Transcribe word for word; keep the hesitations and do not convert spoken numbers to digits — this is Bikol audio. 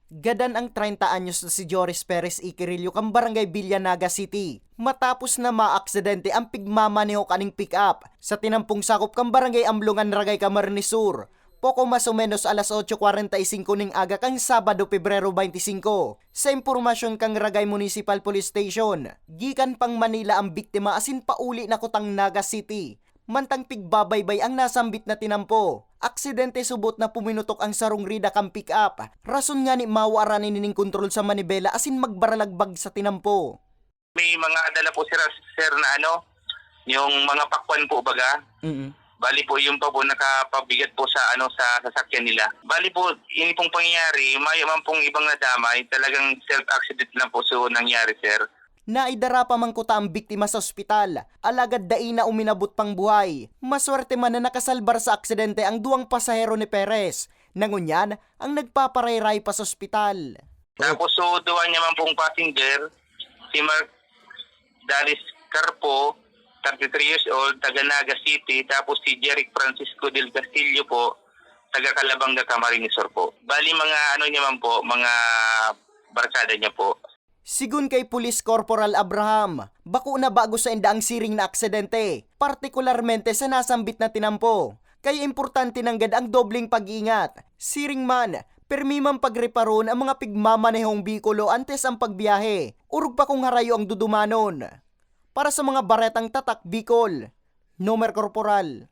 Gadan ang treinta anyos na si Joris Perez Ikirillo kan Barangay Villa, Naga City, matapos na maaksidente ang pigmamaneho kaning pick-up sa tinampong sakop kan Barangay Amlongan, Ragay, Camarines Sur, poko mas o menos alas otso kwarenta y singko ning aga kan Sabado, Pebrero twenty-five. Sa impormasyon kan Ragay Municipal Police Station, gikan pang Manila ang biktima asin pauli na kutang Naga City. Mantang pigbabaybay ang nasambit na tinampo, aksidente subot na puminutok ang sarong rida kan pick-up. Rason ngani mawaran ini nin kontrol sa manibela asin magbaralagbag sa tinampo. May mga dala po sila, sir, na ano, yung mga pakwan po, baga. Mm. Bali po, yung pa po nakapabigat po sa, ano, sa sasakyan nila. Bali po, ini pong pangyayari, mayo man pong ibang nadamay, talagang self-accident lang po so nangyari, sir. Naidara pa man kuta ang biktima sa ospital, alagad dai na uminabot pang buhay. Maswerte man na nakasalbar sa aksidente ang duwang pasahero ni Perez. Ngunyan, ang nagpaparayray pa sa ospital. Tapos, so, duwa niya man pong passenger, si Mark Dalis Carpo, thirty-three years old, taga Naga City, tapos si Jeric Francisco del Castillo po, taga Calabanga, Camarines Sur po. Bali, mga ano niya man po, mga barkada niya po. Sigon kay Police Corporal Abraham, bako na bago sainda ang siring na aksidente, partikularmente sa nasambit na tinampo. Kaya importante nanggad ang dobleng pag-iingat. Siring man, pirmi man pagreparon ang mga pigmamanehong behikulo antes ang pagbiyahe, orog pa kung harayo ang dudumanon. Para sa mga baretang Tatak Bicol, Nomer Corporal.